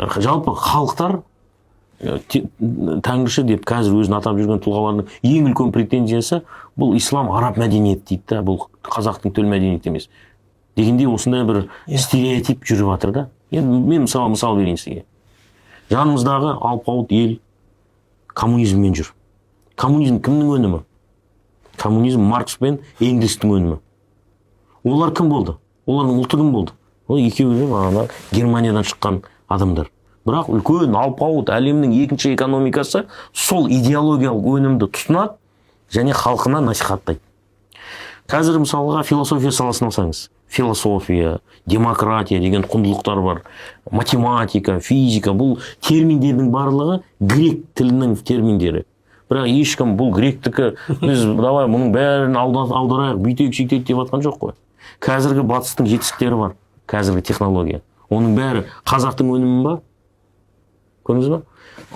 Жалпы халықтар тәңірші деп қазір өзін атап жүрген тұлғалардың ең үлкен претензиясы: бұл ислам араб мәдениеті дейді да, бұл қазақтың төл мәдениеті емес дегендей, осындай бір стереотип жүріп жатыр да. Енді мен мысалы, мысал берейін сізге. Жанымыздағы алпауыт ел коммунизммен жүр. Коммунизм кімнің өнімі? Коммунизм Маркс пен Энгельстің өнімі. Олар кім болды? Олардың ұлты кім болды? Ол екеуі де бағана Германиядан шыққан адамдар. Бірақ үлкен алпауыт әлемнің екінші экономикасы сол идеологиялық өнімді тұтынады және халқына насихаттайды. Қазір, мысалға, философия саласын алсаңыз, философия, демократия деген құндылықтар бар, математика, физика, бұл терминдердің барлығы грек тілінің терминдері. Бірақ ешкім бұл гректікі, біз давай мұның бәрін аударайық, бүйтейік, сөйтейік деп жатқан жоқ қой. Қазіргі батыстың жетістіктері бар, қазіргі технология, оның бәрі қазақтың өнімі ба? Көрдіңіз ба?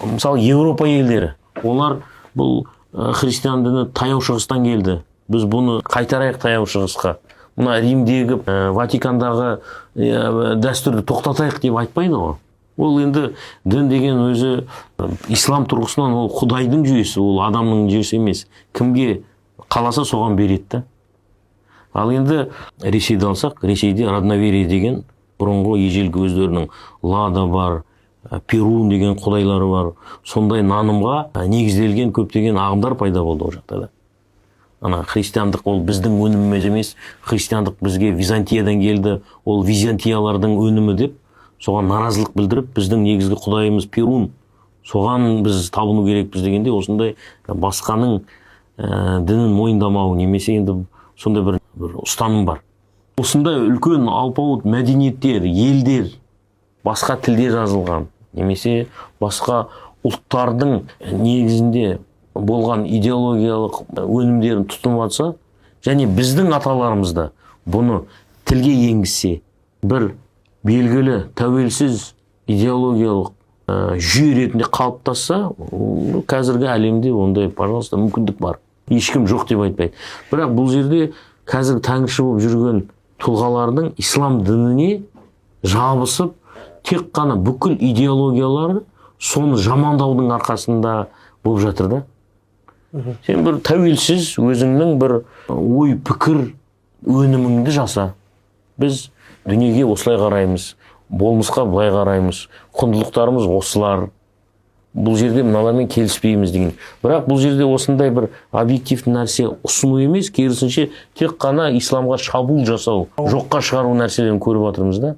Мысалы, Еуропа елдері, олар бұл христиан діні Таяу Шығыстан келді, біз бұны қайтарайық Таяу Шығысқа, мына Римдегі, Ватикандағы дәстүрді тоқтатайық деп айтпайды ғой. Ол енді дін деген өзі ислам тұрғысынан ол құдайдың жүйесі, ол адамның жүйесі емес, кімге қаласа, соған береді да. Ал енді Ресейді алсақ, Ресейде родноверие деген бұрынғы ежелгі өздерінің Лада бар, Перун деген құдайлары бар, сондай нанымға негізделген көптеген ағымдар пайда болды ол жақта да. Ана христиандық ол біздің өніміміз емес, христиандық бізге Византиядан келді, ол византиялардың өнімі деп, соған наразылық білдіріп, біздің негізгі құдайымыз Перун, соған біз табыну керекпіз дегенде, осындай басқаның дінін мойындамау немесе енді сондай бір ұстаным бар. Осындай үлкен алпауыт мәдениеттер, елдер басқа тілде жазылған немесе басқа ұлттардың негізінде болған идеологиялық өнімдерін тұтынып жатса және біздің аталарымыз да бұны тілге енгізсе, бір белгілі тәуелсіз идеологиялық жүйе ретінде қалыптасса, ол қазіргі әлемде ондай, пожалуйста, мүмкіндік бар, ешкім жоқ деп айтпайды. Бірақ бұл жерде қазір тәңірші болып жүрген тұлғалардың ислам дініне жабысып, тек қана бүкіл идеологиялары соны жамандаудың арқасында болып жатыр да. Сен бір тәуелсіз өзіңнің бір ой пікір өніміңді жаса: біз дүниеге осылай қараймыз, болмысқа былай қараймыз, құндылықтарымыз осылар, бұл жерде мыналармен келіспейміз деген. Бірақ бұл жерде осындай бір объективті нәрсе ұсыну емес, керісінше, тек қана исламға шабуыл жасау, жоққа шығару нәрселерін көріп жатырмыз да.